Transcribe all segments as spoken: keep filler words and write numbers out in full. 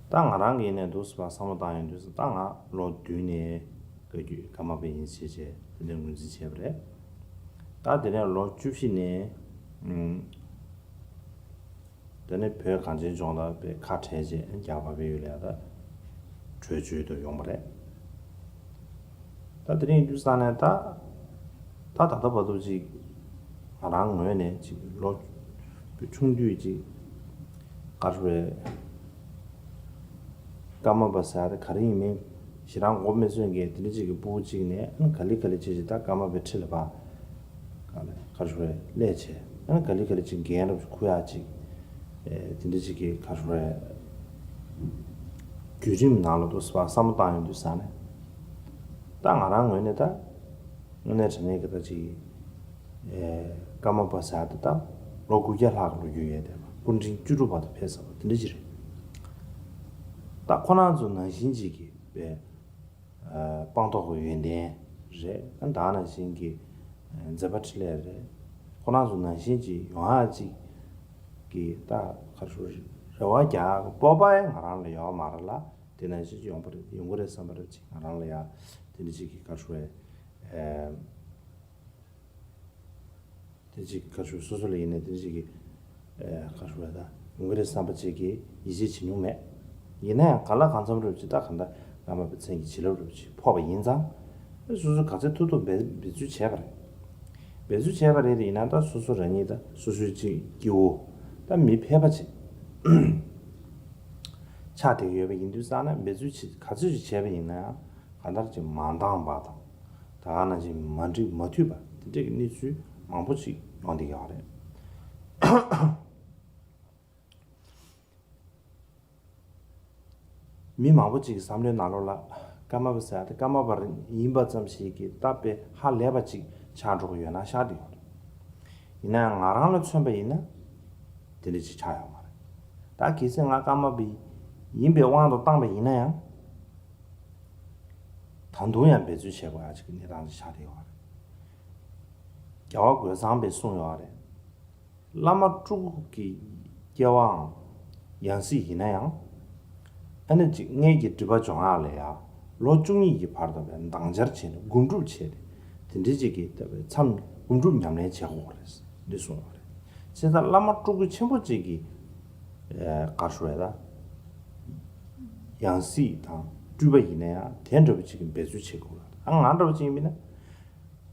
ད་ང་རང་གི་ནས་འདུག་སེ་བསམ་བློ་བཏང་ཡོང་དུས་སུ། ད་ང་ལོ་བདུན་ནས་བཀའ་བརྒྱུད་ཀརྨ་པ་ཡིན་ཞེས་བྱས་དེ་འདྲ་ངོས་འཛིན་བྱས་པ་རེད། ད་དེ་ནས་ལོ་བཅུ་བཞི་ནས་ཨུམ། དེ་ནས་བོད་གངས་ཅན་ལྗོངས་ལ་པའི་ཁ་བྲལ་རྗེས་རྒྱ་གར་བལ་ཡུལ་ལ་ད་བྲོས་བྱོལ་དུ་ཡོང་བ་རེད། ད་དེ་རིང་དུས་ས་ནས་ད་ད་ད་ལྟ་བར་དུ་ཅིག་ང་རང་ངོས་ནས་ཅིག་ལོ་ཆུང་དུས་ཅིག་ག་རེ་རེད། ཀརྨ་པ་ཟེར་ཡ་དེ་ག་རེ་ཡིན་མིན་ཞེ་དྲག་མགོ་མི་ཚོས་མཁན་དེ་འདྲ་ཅིག་གི་སྤུ་གུ་ཅིག་ནས། ཨ་ནི་ག་ལེ་ག་ལེ་བྱས་བྱས་ད་ཀརྨ་པའི་ཁྲི་ལ་ཕར་ག་ལེ་ག་རེ་རེད་སླེབས་བྱས། ཨ་ནི་ག་ལེ་ག་ལེ་ཅིག་འགན་རབ་ཅིག་འཁུར་ཡ་ཅིག་ཨེ་དེ་འདྲ་ཅིག་གི་ག་རེ་རེད། བརྒྱུད་རིམ་ནང་ལ་འདུག་སེ་བསམ་བློ་བཏང་ཡོང་དུས་ས་ནས། ད་ང་རང་ངོས་ནས་ད་དངོས་གནས་དྲང་གནས་ཀྱི་ད་ཅིག་ཨེ་ཀརྨ་པ་ཟེར་ཡ་དེ་ད་ལོ་དགུ་བརྒྱ་ལྷག་གི་ལོ་རྒྱུས་ཡོད་དེ། སྐུ་ཕྲེང་བཅུ་དྲུག་བར་དུ་ཕེབས་ཚར་བ་དེ་འདྲ་ཅིག་རེད། ད་ཁོ་རང་ཚོ་ནང་བཞིན་ཅིག་གི་པའི་ཨ་སྤངས་རྟོགས་ཀྱི་ཡོན་ཏན་རེད། ཨ་ད་ནང་བཞིན་གྱི་ཨ་མཛད་པ་འཕྲིན་ལས་རེད། ཁོ་རང་ཚོ་ནང་བཞིན་ཅིག་ཡོང་ཡ་ཅིག་གི་ད་ག་རེ་ཟེར། རེ་བ་རྒྱག་ཡ་གི་སྤོབས་པ་ཡང་ང་རང་ལ་ཡོད་མ་རེད་ལ། དེ་ནང་བཞིན་ཅིག་ཡོང་པ་རེད། ཡོང་གི་རེད་བསམ་པ་རེད། ཅིག་ང་རང་ལ་ཡ་དེ་འདྲ་ཅིག་གི་ག་རེ་ཟེར། ཨ་དེ་ཅིག་ག་རེ་ཟེར། སོ་སོ་ལ་ཡིན་ནའི་དེ་ཅིག་གི་ཨེ་ག་རེ་ཟེར་ད་ཡོང་གི་རེད་བསམ་པ་ཅིག་གི་ཡིད་ཆེས་བྱེད་མྱོང་མེད། ཡིན་ན་ཡང་གང་ལ་གང་འཚམ་རེ་བ་ཅིག་ད་གང་ལྟར་ཀརྨ་པའི་མཚན་གྱི་བྱིན་རླབས་རེ་བ་ཅིག་ཕོག་པ་ཡིན་ཙང་། སོ་སོ་ག་ཚོད་ཐུབ་ཐུབ་འབད་འབད་རྩོལ་བྱས་པ་རེད། འབད་རྩོལ་བྱས་པ་རེད་དེ། ཡིན་ན་ད་སོ་སོ་རང་ཉིད་ད་སོ་སོའི་ཅིག་སྐྱེ་བོ་ད་མི་ཕལ་པ་ཅིག་ཆགས་བསྡད་ཡོད་པ་ཡིན་དུས་ཙང་ན། འབད་རྩོལ་ཅིག་ག་ཚོད་ཅིག་བྱས་པ་ཡིན་ན་ཡང་གང་ལྟར་ཅིག་མ་འདང་བ་དང་། ད་ག་ནང་བཞིན་མ་འགྲིག་མ་འཐུས་པ་དེ་འདྲ་གི་གནས་ཚུལ་མང་པོ་ཅིག་ཡོང་བསྡད་ཡོད་རེད། མི་མང་པོ་ཅིག་གི་བསམ་བློའི་ནང་ལོགས་ལ་ཀརྨ་པ་ཟེར་ཡ་དེ་ཀརྨ་པ་ཡིན་པ་ཙམ་ཞིག་གིས་ད་དཔེ་ཧ་ལས་པ་ཅིག་ཆགས་འགྲོ་གི་ཡོད་ན་ཤག་བསྡད་ཡོད་རེད། ཡིན་ན་ཡང་ང་རང་ལ་མཚོན་པ་ཡིན་ན་དེ་འདྲ་ཅིག་ཆགས་ཡོད་མ་རེད། ད་གལ་སྲིད་ང་ཀརྨ་པ་ཡིན་པའི་དབང་དུ་བཏང་པ་ཡིན་ན་ཡང་། ད་དུང་ཡང་འབད་རྩོལ་བྱེད་དགོས་ཡ་ཅིག་གི་གནས་སྟངས་ཅིག་ཆགས་བསྡད་ཡོད་རེད། རྒྱལ་བ་རྒོད་ཚང་པས་གསུངས་ཡོད་རེད། བླ་མ་སྤྲུལ་སྐུ་གི་སྐྱེ་བའང་ཡང་སྲིད་ཡིན་ན་ཡང་། ཨ་ནི་ཅིག་མངལ་གྱི་སྒྲིབ་པ་སྦྱོང་ཡག་ལ་ཡ་ལོ་བཅུ་གཉིས་ཀྱི་བར་དུ་བའི་འདང་བྱར་བྱས་ནས་སྒོམ་སྒྲུབ་བྱས་ཏེ། དེ་འདྲའི་ཅིག་གི་ལྟ་བའི་མཚམས་སྒོམ་སྒྲུབ་ཉམས་ལེན་བྱེད་དགོས་རེད། འདི་གསུངས་ཡོད་རེད། བྱས་ཙང་བླ་མ་སྤྲུལ་སྐུ་ཆེན་པོ་ཅིག་གི་ཨེ་ག་རེ་ཟེར་ད། ཡང་སྲིད་དང་སྤྲུལ་པ་ཡིན་ན་ཡང་དེ་འདྲ་བ་ཅིག་གི་འབད་རྩོལ་བྱེད་དགོས་རེད། ཨ་ང་འདྲ་བ་ཅིག་ཡིན་པ་ཡིན་ན་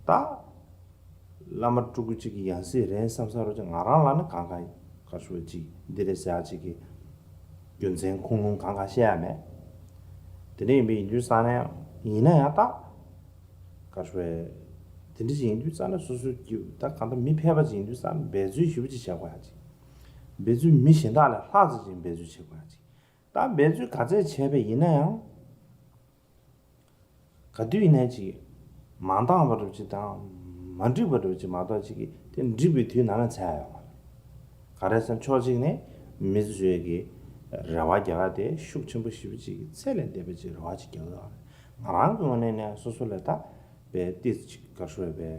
ད། བླ་མ་སྤྲུལ་སྐུ་གཅིག་གི་ཡང་སྲིད་རེད་བསམ་བསམ་རོགས་ཀྱི། ང་རང་ལ་ནི་གང་གང་ག་ཤོད་ཅིག་འདི་རེད་ཟེར་ཡ་ཅིག་གི་རྒྱུ་མཚན་ཁུངས་ལུང་གང་གང་བཤད་ཡ་མེད། དེ་འདྲ་ཡིན་པ་ཡིན་དུས་ཙང་ནས། ཡིན་ན་ཡང་ད་ག་ཤོད་དེ་འདྲ་ཅིག་ཡིན་དུས་ཙང་ནས་སོ་སོའི་རྒྱུ་ད་གང་ལྟར་མི་ཕལ་པ་ཅིག་ཡིན་དུས་ཙང་ནས་འབད་རྩོལ་ཞེ་པོ་ཅིག་བྱེད་དགོས་ཡ་ཅིག་འབད་རྩོལ་མི་གཞན་དག་ལས་ལྷག་ཙམ་ཅིག་འབད་རྩོལ་བྱེད་དགོས་ཡ་ཅིག་ད་འབད་རྩོལ་ག་ཚད་བྱས་པ་ཡིན་ན་ཡང་། ག་དུས་ཡིན་ནའི་ཅིག་མ་འདང་བ་འདྲ་བ་ཅིག་དང་མ་འགྲིག་པ་འདྲ་བ་ཅིག་མ་གཏོགས་ཅིག་གིས་དེ་འགྲིག་པའི་དུས་ནམ་ཡང་ཚར་ཡ་ཡོད་མ་རེད། ག་རེ་ཟེར་ན་ཕྱོགས་གཅིག་ནས་མི་ཚོས་ཀྱི་རེ་བ་རྒྱག་ཡ་དེ་ཤུགས་ཆེན་པོ་ཞེ་པོ་ཅིག་གིས་ཚད་ལས་འདས་པའི་ཅིག་རེ་བ་ཅིག་རྒྱག་གི་ཡོད་རེད། ང་རང་གི་ངོས་ནས་ནས་སོ་སོ་ལ་ད་པའི་ཏིས་ཅིག་ག་ཤོད་པའི་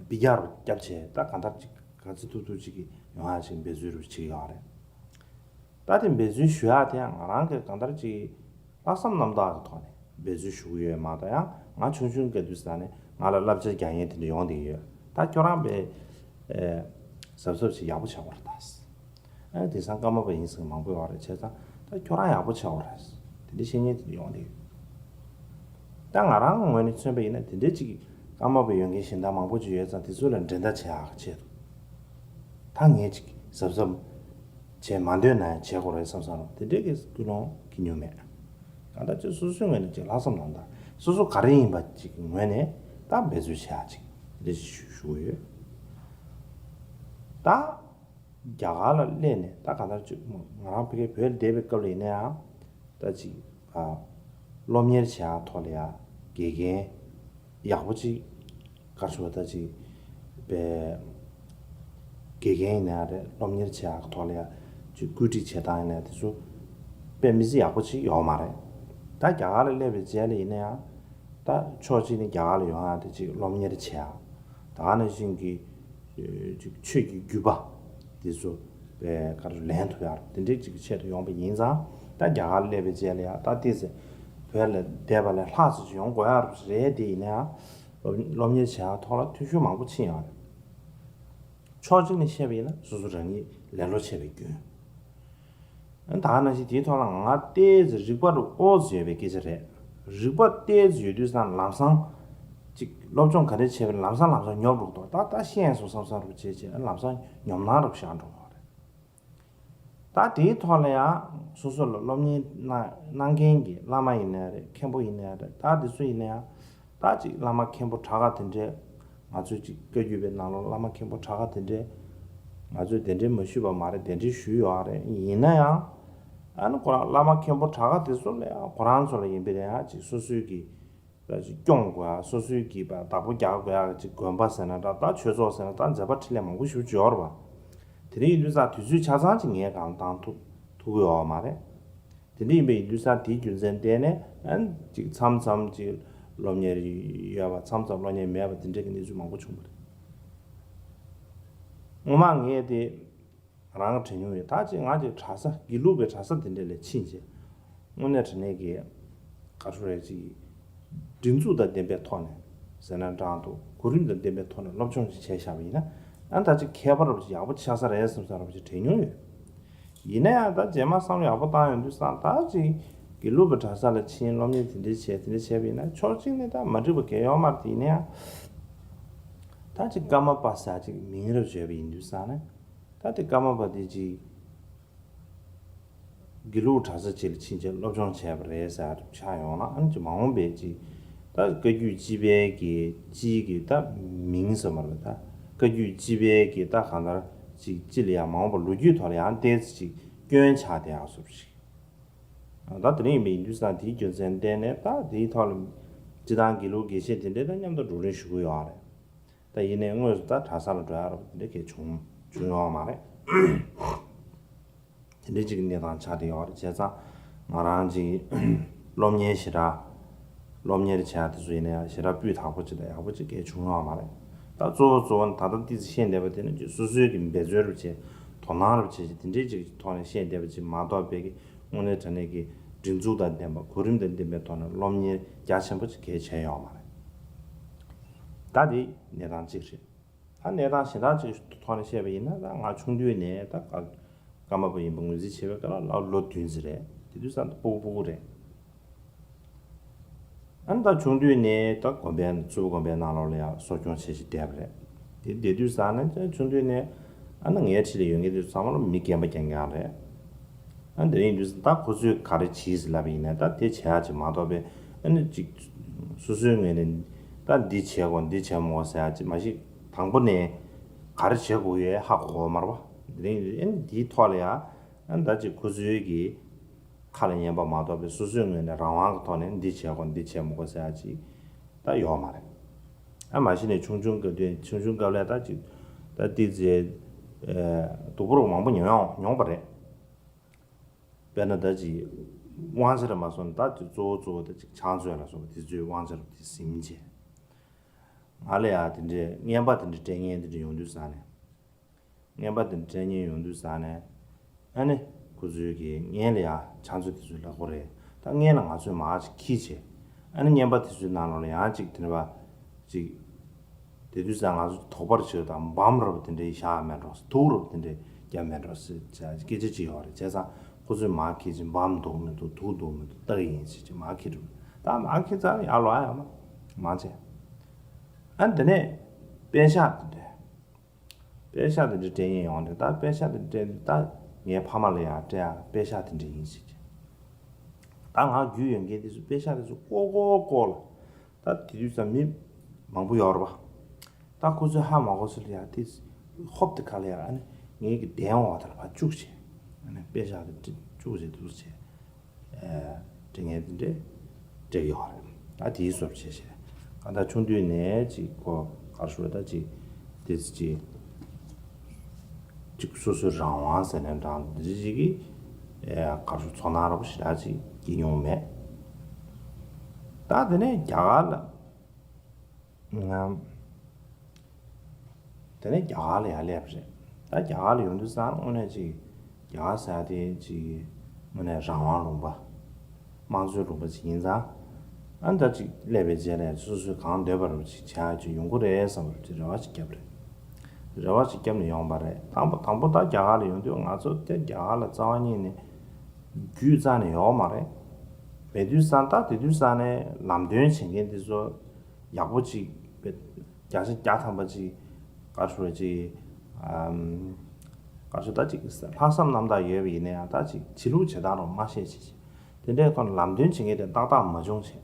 སྦི་རྒྱག་རྒྱབ་བྱས་ད་གང་ལྟར་ཅིག་ག་ཚོད་ཐུབ་ཐུབ་ཅིག་གིས་ཡོང་ཡ་ཅིག་འབད་རྩོལ་རུ་བྱེད་ཀྱི་ཡོད་རེད། ད་དེ་འབད་རྩོལ་ཞུ་ཡག་དེ་ཡང་ང་རང་གི་གང་ལྟར་ཅིག་ལྷག་བསམ་རྣམ་དག་གི་ཐོག་ནས་འབད་རྩོལ་ཞུ་གི་ཡོད་མ་གཏོགས། ཡང་ང་ཆུང་ཆུང་སྐབས་དུས་ས་ནས་ང་ལ་བསླབ་བྱ་རྒྱག་མཁན་དེ་འདྲ་ཡོང་བསྡད་ཡོད། ད་ཁྱོད་རང་དཔེ་ཨེ་གཟབ་གཟབ་ཅིག་ཡག་པོ་བྱེད་དགོས་རེད་ད། ཨ་དེང་སང་ཀརྨ་པ་ཡིན་ཟེར་མཁན་མང་པོ་ཡོད་རེད། བྱས་ཙང་ད་ཁྱོད་རང་ཡག་པོ་བྱེད་དགོས་རེད། དེ་འདྲ་བཤད་མཁན་དེ་འདྲ་ཡོང་བསྡད་ཡོད། ད་ང་རང་གི་ངོས་ནས་མཚོན་པ་ཡིན་ན་དེ་འདྲའི་ཅིག་ཀརྨ་པ་ཡོད་མཁན་གཞན་དག་མང་པོ་ཅིག་ཡོད་ཙང་། དེ་ཚོ་ལ་འགྲན་ཟླ་བྱེད་ཡག་གི་ཆེད་དུ། ད་ངས་ཅིག་གཟབ་གཟབ་བྱེད་མ་འདོད་ན་ཡང་བྱེད་དགོས་རེད་བསམ་བསམ་རོགས་དེ་འདྲའི་གི་ཀུན་སློང་གི་ཉུང་མེད། གང་ལྟར་ཅིག་སོ་སོའི་ངོས་ནས་ཅིག་ལྷག་བསམ་རྣམ་དག་སོ་སོ་ག་རེ་ཡིན་པ་ཅིག་གི་ངོས་ནས་ད་འབད་རྩོལ་བྱེད་ཡག་ཅིག་དེ་འདྲ་ཅིག་ཞུ་ཞུ་གི་ཡོད། ད་རྒྱ་གར་ལ་སླེབས་ནས་ད་གང་ལྟར་ཅིག་ང་རང་ཕ་གིར་བོད་ལ་བསྡད་པའི་སྐབས་ལ་ཡིན་ན་ཡང་ད་ཅིག་ཨ་སློབ་གཉེར་བྱེད་ཡག་ཐོག་ལ་ཡ་དགེ་རྒན་ཡག་པོ་ཅིག་ག་རེ་ཟེར་བ་ད་ཅིག་པའི་དགེ་རྒན་ཡིན་ན་ཡང་རེད། སློབ་གཉེར་བྱེད་ཡག་ཐོག་ལ་ཡ་ཅིག་བཀོད་སྒྲིག་བྱེད་སྟངས་ཡིན་ན་དེ་ཚོ་དཔེ་མི་སྲིད་ཡག་པོ་ཅིག་ཡོད་མ་རེད། ད་རྒྱ་གར་ལ་སླེབས་པའི་རྗེས་ལ་ཡིན་ན་ཡང་ད་ཕྱོགས་གཅིག་ནས་རྒྱ་གར་ལ་ཡོང་ཡག་དེ་ཅིག་སློབ་གཉེར་བྱེད་ཡག་ད་ག་ནང་བཞིན་གྱི་ཅིག་ཆོས་ཀྱི་བརྒྱུད་པ་དེ་ཚོ་པའི་ག་རེ་ལེན་ཐུབ་ཡག་དེ་འདྲའི་ཅིག་གི་ཆེད་དུ་ཡོང་པ་ཡིན་ཙང་ ད་རྒྱ་གར་སླེབས་པའི་རྗེས་ལ་ཡང་ད་ཏོག་ཙམ་བོད་ལ་བསྡད་པ་ལས་ལྷག་ཙམ་ཅིག་ཡོང་དགོས་ཡག་རེད། དེ་ཡིན་ན་ཡང་སློབ་སློབ་གཉེར་བྱེད་ཡག་ཐོག་ལ་འཐུས་ཤོར་མང་པོ་ཕྱིན་ཡོད་རེད། ཕྱོགས་གཅིག་ནས་བཤད་པ་ཡིན་ན་སོ་སོ་རང་ཉིད་ལེ་ལོ་བྱས་པའི་སྐྱོན། ད་ག་ནང་བཞིན་དེའི་ཐོག་ལ་ང་ཏོག་ཙམ་རིག་པ་རུ་ཨོ་ཙམ་ཡོད་པའི་སྐད་ཆ་རེད། རིག་པ་ཏོག་ཙམ་ཡོད་དུས་ཙང་ལམ་སང་ཅིག་སློབ་སྦྱོང་ག་རེ་བྱས་པའི་ལམ་སང་ལམ་སང་ཉོབ་འགྲོ་འདུག་ད་ད་ཤེས་སོང་བསམ་བསམ་རུ་བྱས་བྱས་ལམ་སང་ཉོབ་སྣང་རུ་བཞག་འགྲོ་བ་རེད། ད་དེའི་ཐོག་ལ་ཡང་སོ་སོ་ལ་སློབ་གཉེར་གནང་གནང་མཁན་གྱི་བླ་མ་ཡིན་ནའི་རེད། མཁན་པོ་ཡིན་ནའི་རེད། ད་དེ་ཚོ་ཡིན་ན་ཡང་ད་ཅིག་བླ་མ་མཁན་པོ་གྲྭ་པ་དེ་འདྲས། ང་ཚོའི་ཅིག་བཀའ་བརྒྱུད་པའི་ནང་ལོགས་བླ་མ་མཁན་པོ་གྲྭ་པ་དེ་འདྲས། ང་ཚོས་དེ་འདྲས་མ་ཞུས་པ་མ་རེད། དེ་འདྲས་ཞུས་ཡོད་རེད། ཡིན་ན་ཡང་ཨ་ནི་ཁོ་རང་བླ་མ་མཁན་པོ་གྲྭ་པ་དེ་ཚོ་ལ་ཡང་ཁོ་རང་ཚོ་ལ་ཡིན་པས་ན་ཡང་ཅིག་སོ་སོའི་གི་ད་ཅིག་སྐྱོང་དགོས་ཡ། སོ་སོའི་གི་བདག་པོ་རྒྱག་དགོས་ཡ་གི་ཅིག་དགོན་པ་ཟེར་ན་འདྲ། ད་ཆོས་ཚོགས་ཟེར་ན་ད་མཛད་པ་འཕྲིན་ལས་མང་པོ་ཞེ་པོ་ཅིག་ཡོད་རེད་པ། དེ་འདྲ་ཡིན་དུས་ཙང་དུས་ཚོད་ཆ་ཚང་ཅིག་ངས་གང་བཏང་ཐུབ་ཐུབ་ཀྱི་ཡོད་མ་རེད། དེ་འདྲ་ཡིན་པ་ཡིན་དུས་ཙང་དེའི་རྒྱུ་མཚན་བརྟེན་ནས་ཨ་ནི་ཅིག་མཚམས་མཚམས་ཅིག་སློབ་གཉེར་ཡོད་པ། མཚམས་མཚམས་སློབ་གཉེར་མེད་པ། དེ་འདྲ་གི་གནས་ཚུལ་མང་པོ་བྱུང་བ་རེད། སྔོན་མ་ངས་དེ་རང་དྲན་མྱོང་ཡོད། ད་ཅིག་ང་ཅིག་གྲྭ་ས་དགེ་ལུགས་པའི་གྲྭ་ས་དེ་འདྲ་ལ་ཕྱིན་རྗེས་དངོས་གནས་དྲང་གནས་ཀྱི་ག་རེ་ཟེར་རེད། ཅིག་སྒྲིག་འཛུགས་དང་ལྡན་པའི་ཐོག་ནས་ཟེར་ན་འདྲ་འདུག་གོ་རིམ་དང་ལྡན་པའི་ཐོག་ནས་སློབ་སྦྱོང་ཅིག་བྱས་བཞག་པ་ཡིན་ན་ཨ་ད་ཅིག་ཁྱད་པར་རོབ་ཅིག་ཡག་པོ་ཆགས་ས་རེད་བསམ་ས་རོབ་ཅིག་དྲན་མྱོང་ཡོད། ཡིན་ན་ཡང་ད་རྗེས་མ་བསམ་བློ་ཡག་པོ་བཏང་ཡོང་དུས་ཙང་ད་ཅིག་དགེ་ལུགས་པའི་གྲྭ་ས་ལ་ཕྱིན། སློབ་གཉེར་དེ་འདྲ་བྱས་དེ་འདྲ་བྱས་པ་ཡིན་ན་ཕྱོགས་གཅིག་ནས་ད་མ་འགྲིག་པ་གང་ཡང་ཡོད་མ་རེད། དེ་ཡིན་ན་ཡང་ད་ཅིག་ཀརྨ་པ་ཟེར་ཅིག་མིང་རབས་བརྗོད་པ་ཡིན་དུས་ཙང་ནས་ད་དེ་ཀརྨ་པ་དེ་ཅིག་དགེ་ལུགས་གྲྭ་ས་ཅིག་ལ་ཕྱིན་ཆད་སློབ་སྦྱོང་བྱས་པ་རེད་ཟེར་ཆགས་ཡོང་ན་ཨ་ནི་ཅིག་མ་འོངས་པའི་ཅིག་ད་བཀའ་བརྒྱུད་སྤྱི་པའི་གི་སྤྱིའི་གི་ད་མིང་ཟེར་མ་རེད། ད་བཀའ་བརྒྱུད་སྤྱི་པའི་གི་ད་གང་ལྟར་ཅིག་སྤྱི་ལ་ཡང་མ་འོངས་པ་ལོ་རྒྱུས་ཐོག་ལ་ཡང་ཏོག་ཙམ་ཅིག་སྐྱོན་ཆགས་བསྡད་ཡག་བཟོ་འདྲ་ཞིག་ད་དེ་རིང་ཡིན་པ་ཡིན་དུས་ཙང་དེའི་རྒྱུ་མཚན་བརྟེན་ནས་ད་དེའི་ཐོག་ལ་སྤྱི་བཏང་དགེ་ལུགས་དགེ་བཤེས་དེ་འདྲས་ད་མཉམ་དུ་བགྲོ་གླེང་ཞུ་གི་ཡོད་རེད། ད་ཡིན་ནའི་དངོས་སུ་ད་གྲྭ་ས་ལ་འགྲོ་ཡག་རོབ་དེ་འདྲས་གས་བྱུང་བྱུང་ཡོད་མ་རེད། དེ་འདྲས་ཅིག་གི་གནས་སྟངས་ཆགས་བསྡད་ཡོད་རེད། བྱས་ཙང་ང་རང་ཅིག་སློབ་གཉེར་ཞེ་དྲག་སློབ་གཉེར་བྱེད་ཡག་དེ་ཚོ་ཡིན་ན་ཡང་ཞེ་དྲག་སྤུས་དག་པོ་ཅིག་དང་ཡག་པོ་ཅིག་གས་བྱུང་ཡོད་མ་རེད། ད་གཙོ་བོ་གཙོ་བོ་ནི་ད་ལྟ་ཏོག་ཙམ་བཤད་བསྡད་པ་དེ་ནི་ཅིག་སོ་སོའི་གི་འབད་རྩོལ་རུ་བྱས། དོ་སྣང་རུ་བྱས་ཅིག་དེ་འདྲས་ཅིག་ཐོག་ནས་བཤད་བསྡད་པ་ཅིག་མ་གཏོགས་པའི་གི་དངོས་གནས་དྲང་གནས་ཀྱི་སྒྲིག་འཛུགས་དང་ལྡན་པ་གོ་རིམ་དང་ལྡན་པའི་ཐོག་ནས་སློབ་གཉེར་རྒྱ་ཆེན་པོ་ཅིག་གས་བྱས་ཡོད་མ་རེད། ད་དེ་གནས་སྟངས་གཅིག་རེད། ད་གནས་སྟངས་གཞན་དག་ཅིག་ཐོག་ནས་བཤད་པ་ཡིན་ན་ད་ང་ཆུང་དུས་ནས་ད་ཀརྨ་པ་ཡིན་པ་ངོས་འཛིན་བྱེད་པའི་སྐབས་ལ་ལོ་བདུན་ཙམ་རེད། དེ་དུས་ཙང་ད་སྤུ་གུ་སྤུ་གུ་རེད། ཨ་ནི་ད་ཆུང་དུས་ནས་ད་དགོན་པའི་མཚུར་ཕུ་དགོན་པའི་ནང་ལོགས་ལ་ཡང་གསོ་སྐྱོང་བྱེད་བཞིན་བསྡད་པ་རེད། དེ་བསྡད་དུས་ཙང་ནས་ཆུང་དུས་ནས་ཨ་ནི་ངའི་འཁྲིས་ལ་ཡོད་མཁན་དེ་ཚོ་ཚང་མ་ལ་མི་རྒན་པ་རྐྱང་རྐྱང་རེད། ཨ་ནི་དེ་ཡིན་དུས་ད་ཁོ་ཚོས་ག་རེ་བྱེད་ཟེར་ལབ་པ་ཡིན་ན་ད་དེ་བྱེད་ཡག་ཅིག་མ་གཏོགས་པའི་ཨ་ནི་ཅིག་སོ་སོའི་ངོས་ནས་ད་འདི་བྱེད་དགོས་འདི་བྱེད་མི་དགོས་ཟེར་ཡག་ཅིག་མ་གཞི་དང་པོ་ནས་ག་རེ་བྱེད་དགོས་ཡོད་ཧ་གོ་གི་མ་རེད་པ། དེ་རིང་ཨ་ནི་འདིའི་ཐོག་ལ་ཡང་ཨ་ནི་ད་ཅིག་ཁོ་ཚོའི་གི་ཁ་ལ་ཉན་པ་མ་གཏོགས་པའི་སོ་སོའི་ངོས་ནས་རང་དབང་གི་ཐོག་ནས་འདི་བྱེད་དགོས་འདི་བྱེད་མི་དགོས་ཟེར་ཡག་ཅིག་ད་ཡོད་མ་རེད། ཨ་མ་གཞི་ནས་ཆུང་ཆུང་སྐབས་དུས་ཆུང་ཆུང་སྐབས་ལ་ད་ཅིག་ད་ཏོག་ཙམ་སྡུག་པོ་རོགས་མང་པོ་མྱོང་མྱོང་པ་རེད། དཔེར་ན་ད་ཅིག་དབང་ཆ་རེད་མ་སོང་ད་ཅིག་གཙོ་བོ་གཙོ་བོ་ད་ཅིག་ཕྱག་མཛོད་ལ་སོགས་པ་དེ་ཚོའི་དབང་ཆ་རེད་དེ་ཟིན་བྱས། ང་ལ་ཡང་དེ་འདྲའི་རྔན་པ་དེ་འདྲ་སྤྲད་མཁན་དེ་འདྲ་ཡོང་དུས་ཙང་ནས། རྔན་པ་དེ་འདྲ་སྤྲད་མཁན་ཡོང་དུས་ཙང་ནས། ཨ་ནི་ཁོ་ཚོའི་གི་རྔན་ལ་ཡང་ཕྱག་མཛོད་དེ་ཚོའི་ལག་པ་རེད། ད་རྔན་ལ་ང་ཚོས་མར་ཅིག་འཁྱེར་བྱས། ཨ་ནི་རྔན་པ་དེ་ཚོའི་ནང་ལོགས་ལ་ཡང་ཅིག་དེ་འདྲ་བ་ཅིག་དེ་དུས་ཙང་ང་ཚོ་དོགས་པ་རེ་བྱེད་དང་འབམ་རབ་དེ་འདྲའི་བཞག་མེད་འགྲོ། དུག་རབ་དེ་འདྲའི་བརྒྱབ་མེད་འགྲོ་ཟེར་བྱས་སྐད་ཆ་ཅིག་ཡོད་རེད། བྱས་ཙང་ཁོ་ཚོས་མར་འཁྱེར་ཅིག་འབམ་འདུག་མི་འདུག་དུག་འདུག་མི་འདུག་ལྟ་གི་ཡིན་ཟེར་ཅིག་མར་འཁྱེར་འགྲོ། ད་མར་འཁྱེར་ཙང་ཡར་ལོག་ཡ་ཡོད་མ་མང་ཆེ། ཨ་ནི་དེ་ནས་པད་ཤག་དེ་འདྲ། པད་ཤག་དེ་འདྲ་སྤྲད་མཁན་ཡོང་དུས་ད་པད་ཤག་དེ་འདྲ་སྤྲད་དུས་ད་ངའི་ཕ་མ་ལ་ཡང་སྤྲད་ཡ་པད་ཤག་དེ་འདྲ་ཡིན་ཟེར་གྱི། ད་ང་རྒྱུས་ཡོད་མཁན་དེ་ཚོ་པད་ཤག་དེ་ཚོ་ཀོ་ཀོ་ཀོ་ལ། ད་དེ་དུས་ཙམ་མི་མང་པོ་ཡོད་རེད་པ། ད་ཁོ་ཚོས་ཧ་མ་གོ་ཚུལ་ལ་ཡང་དེ་ཧོབ་དེ་ཁ་ལ་ཡང་ཨ་ནི་ངའི་གི་གདན་འོག་དེ་ལ་ཕར་བཅུག་བྱས། ཨ་ནི་པད་ཤག་དེ་བཅུག་བྱས་འདུག་བྱས། སྤྲད་མཁན་དེ་འདྲས་སྤྲད་ཀྱི་ཡོད་རེད། ད་དེའི་བཟོ་བྱས་བྱས། གང་ལྟར་ཆུང་དུས་ནས་ཅིག་ཁོ་ག་རེ་ཞུ་དགོས་རེད། ད་ཅིག་དེ་ཅིག་ཅིག་སོ་སོའི་རང་དབང་ཟེར་ནས་འདྲ་འདི་ཅིག་གི་ག་རེ་ཞུ་ཚོར་སྣང་ར་བ་ཞེ་དྲག་ཅིག་སྐྱེ་མྱོང་མེད། ད་དེ་ནས་རྒྱ་གར་ལ་ང་། དེ་ནས་རྒྱ་གར་ལ་ཡར་སླེབས་པ་རེད། ད་རྒྱ་གར་ལ་ཡོང་དུས་ཙང་དངོས་གནས་ཅིག་རྒྱ་གར་ཟེར་ཡ་དེ་ཅིག་ དངོས་གནས་རང་དབང་ལུང་པ། དམངས་གཙོའི་ལུང་པ་ཅིག་ཡིན་ཙང་། ཨ་ནི་ད་ཅིག་སླེབས་པའི་རྗེས་ལ་སོ་སོས་གང་འདོད་པ་རུ་ཅིག་བྱ་ཡ་ཅིག་ཡོང་གི་རེད་བསམ་པ་རུ་ཅིག་རེ་བ་ཅིག་བརྒྱབ་རེད། རེ་བ་ཅིག་བརྒྱབ་ནས་ཡོང་པ་རེད། དང་པོ་དང་པོ་ད་རྒྱ་གར་ལ་ཡོང་དུས་ང་ཚོ་དེ་རྒྱ་གར་ལ་རྩ་བ་ཉིད་ནས་རྒྱུས་རྩ་ནས་ཡོད་མ་རེད། མེད་དུས་ཙང་ད་དེ་དུས་ཙང་ནས་ལམ་སྟོན་བྱེད་མཁན་དེ་ཚོ་ཡག་པོ་ཅིག་བྱས། བརྒྱ་ཆ་བརྒྱ་ཐམ་པ་ཅིག་ག་རེ་ཞུ་དགོས་ཅིག་ཨམ། ག་རེ་ཞུ་ད་ཅིག་ལྷག་བསམ་རྣམ་དག་ཡོད་པ་ཡིན་ན་ཡང་ད་ཅིག་བྱེད་ལུགས་བྱེད་སྟངས་རང་མ་ཤེས་བྱས་བྱས། དེ་འདྲའི་ཐོག་ནས་ལམ་སྟོན་བྱེད་མཁན་དེ་ཏག་ཏག་མ་བྱུང་བྱས།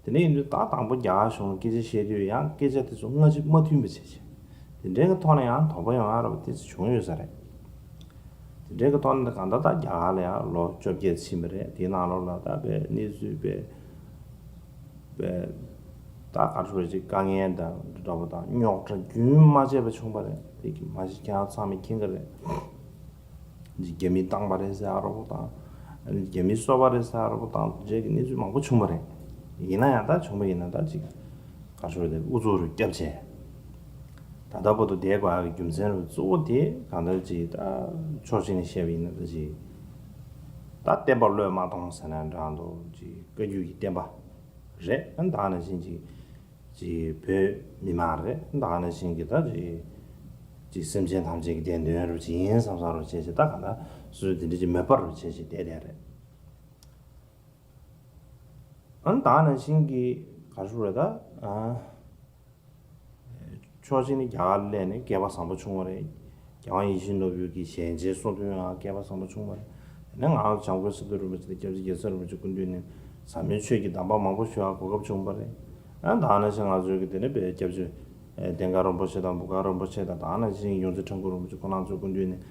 དེ་འདྲ་ཡིན་དུས་ད་དང་པོ་རྒྱ་གར་གཞུང་ལ་སྐད་ཆ་བཤད་དུས་ཡང་སྐད་ཆ་དེ་ཚོ་སྔ་ཕྱི་མ་མཐུན་པ་བྱས་བྱས། དེ་འདྲའི་གི་ཐོག་ནས་ཡང་དོགས་པ་ཡོང་ཡ་ར་བ་དེ་ཚོ་བྱུང་ཡོད་ས་རེད། དེ་འདྲའི་གི་ཐོག་ནས་གང་ལྟར་ད་རྒྱ་གར་ལ་ཡང་ལོ་བཅོ་བརྒྱད་ཕྱིན་པ་རེད། དེའི་ནང་ལོགས་ལ་ད་དཔེ་གནས་ཚུལ་དཔེ་དཔེ་ད་ག་རེ་ཞུ་དགོས་ཅིག་དཀའ་ངལ་དང་འདྲ་པོ་དང་རྙོག་དྲ་རྒྱུན་མ་ཆད་པ་བྱུང་བ་རེད། དེ་གི་མ་གཞི་ཁྱེད་རང་ཚང་མས་མཁྱེན་གི་རེད། རྒྱ་མིས་བཏང་པ་རེད་ཟེར་ཨ་རོགས་དང་། རྒྱ་མིས་གསོད་པ་རེད་ཟེར་ཨ་རོགས་དང་དེ་འདྲའི་གི་གནས་ཚུལ་མང་པོ་བྱུང་བ་རེད། ཡིན་ན་ཡང་ད་བྱུང་བ་ཡིན་ན་ད་ཅིག་ག་རེ་ཞུ་དགོས་རེད། ཨུ་ཚུགས་རུ་བརྒྱབ་བྱས། ད་ལྟ་བར་དུ་བསྡད་དགོས་ཡག་གི་རྒྱུ་མཚན་རུ་གཙོ་བོ་དེ་གང་ལྟར་ཅིག་ད་ཕྱོགས་གཅིག་ནས་བཤད་པ་ཡིན་ན་ད་ཅིག་ད་བསྟན་པ་བློས་མ་གཏོང་ཟེར་ན་འདྲ་འདུག་ཅིག་བཀའ་བརྒྱུད་ཀྱི་བསྟན་པ་རེད། ཨ་ད་ག་ནང་བཞིན་ཅིག་ཅིག་བོད་མི་མང་རེད། ད་ག་ནང་བཞིན་གྱི་ད་ཅིག་ཅིག་སེམས་ཅན་ཐམས་ཅད་ཀྱི་བདེན་དོན་རུ་ཅིག་ཡིན་བསམ་བསམ་རུ་བྱས་ཅིག་ད་ག་ད་སུ་དེ་འདྲ་ཅིག་མེད་པ་རུ་བྱས་ཅིག་བསྡད་བསྡད་རེད། ཨ་ད་ག་ནང་བཞིན་གྱི་ག་རེ་ཞུ་རེད་ད། ཨ་ཕྱོགས་གཅིག་ནས་རྒྱ་གར་སླེབས་ནས་སྐལ་པ་བཟང་པོ་བྱུང་བ་རེད། རྒྱལ་དབང་ཡིད་བཞིན་ནོར་བུ་གི་ཞལ་མཇལ་གསུང་དོན་ཡང་སྐལ་པ་བཟང་པོ་བྱུང་བ་རེད། དེ་ནས་ང་རང་བྱམས་མགོན་སི་ཏུ་རིན་པོ་ཆེ་དང་སྐྱབས་རྗེ་རྒྱལ་ཚབ་རིན་པོ་ཆེ་སྐུ་མདུན་ནས་ཟབ་མོའི་ཆོས་ཀྱི་གདམས་པ་མང་པོ་ཞུ་ཡག་གོ་སྐབས་བྱུང་བ་རེད། ཨ་ད་ག་ནང་བཞིན་ང་ཚོའི་གི་དེ་ནས་བའི་སྐྱབས་རྗེ་ཨེ་བསྟན་དགའ་རིན་པོ་ཆེ་དང་འབུམ་དགའ་རིན་པོ་ཆེ་དང་ད་ག་ནང་བཞིན་ཡོངས་འཛིན་ཁྲ་འགུ་རིན་པོ་ཆེ་ཁོང་རྣམ་ཚོའི་སྐུ་མདུན་ནས་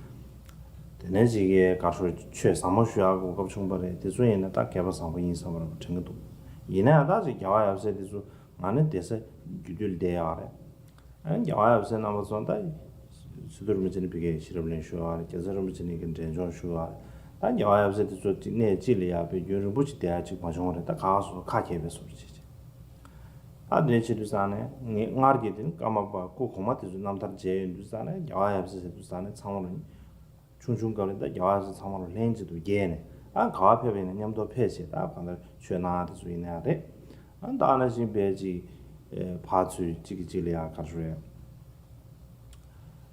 དེ་ནས་ཅིག་གི་ག་རེ་ཞུ་ཆོས་ཟབ་མོ་ཞུ་ཡག་གོ་སྐབས་བྱུང་བ་རེད། དེ་ཚོ་ཡིན་ན་ད་སྐལ་པ་བཟང་པོ་ཡིན་བསམ་པ་རེད་དྲན་གི་འདུག་ཡིན་ན་ཡང་ད་ཅིག་རྒྱལ་བ་ཡབ་སྲས་དེ་ཚོ་ང་ནི་བསྡད་ས་རྒྱུད་སྟོད་ལ་བསྡད་ཡག་རེད། ཨ་རྒྱལ་བ་ཡབ་སྲས་རྣམ་པ་ཚོ་ད་སི་ཏུ་རིན་པོ་ཆེ་ནས་ཕ་གིར་ཤེས་རབ་གླིང་ཞུ་བ་རེད། རྒྱལ་ཚབ་རིན་པོ་ཆེ་ནས་གི་འབྲས་ལྗོངས་ཞུ་བ་རེད། ད་རྒྱལ་བ་ཡབ་སྲས་དེ་ཚོ་གཅིག་གནས་གཅིག་ལ་ཡར་དཔེ་རྒྱུན་རིང་པོ་ཅིག་བསྡད་ཡག་ཅིག་མ་བྱུང་བ་རེད། ད་ག་སོ་ཁ་གྱེས་པའི་བཟོ་འདྲ་བྱས་བྱས། ད་དེ་བྱེད་དུས་ཙང་ནས་ངས་སྔར་གྱི་དེ་ནི་ཀརྨ་པ་སྐུ་གོང་མ་དེ་ཚོའི་རྣམ་ཐར་མཇལ་ཡོང་དུས་ཙང་ནས་རྒྱལ་བ་ཡབ་སྲས་ཟེར་དུས་ཙང་ནས་ཚང་མ་ལ་ཆུང་ཆུང་སྐབས་ལ་ད་རྒྱལ་བ་ཡབ་སྲས་ཚང་མ་ལ་ལྷན་ཅིག་ཏུ་བརྒྱལ་ནས་ཨ་ག་བ་ཕེབས་པ་ཡིན་ན་མཉམ་དུ་ཕེབས་བྱས་ད་གང་ལྟར་ཆོས་གནང་ཡག་དེ་ཚོ་ཡིན་ན་ཡང་རེད། ཨ་ད་ནང་བཞིན་པའི་ཅིག་ཨེ་ཕར་ཚུར་གཅིག་གིས་གཅིག་ལ་ཡང་ག་རེ་ཞུ་དགོས་རེད།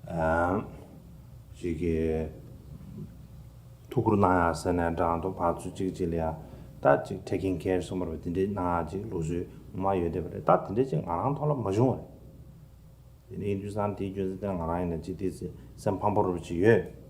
ཨ་ཅིག་གི་ཐུགས་ཁུར་གནང་ཡག་ཟེར་ནས་འདྲ་འདུག་ཕར་ཚུར་གཅིག་གིས་གཅིག་ལ་ཡང་ད་ཅིག་taking care་གསུངས་པ་རེད་པ། དེ་འདྲའི་གནང་ཡག་ཅིག་ལུགས་སྲོལ་ངོ་མ་ཡོད་བསྡད་པ་རེད། ད་དེ་འདྲའི་ཅིག་ང་རང་ཐོག་ལ་མ་བྱུང་བ་རེད། དེ་ནས་ཡིན་དུས་ཙང་དེའི་རྒྱུ་མཚན་དེ་ང་རང་ཡིན་ན་ཅིག་དེ་སེམས་ཕམ་པོ་རུ་ཅིག་ཡོད།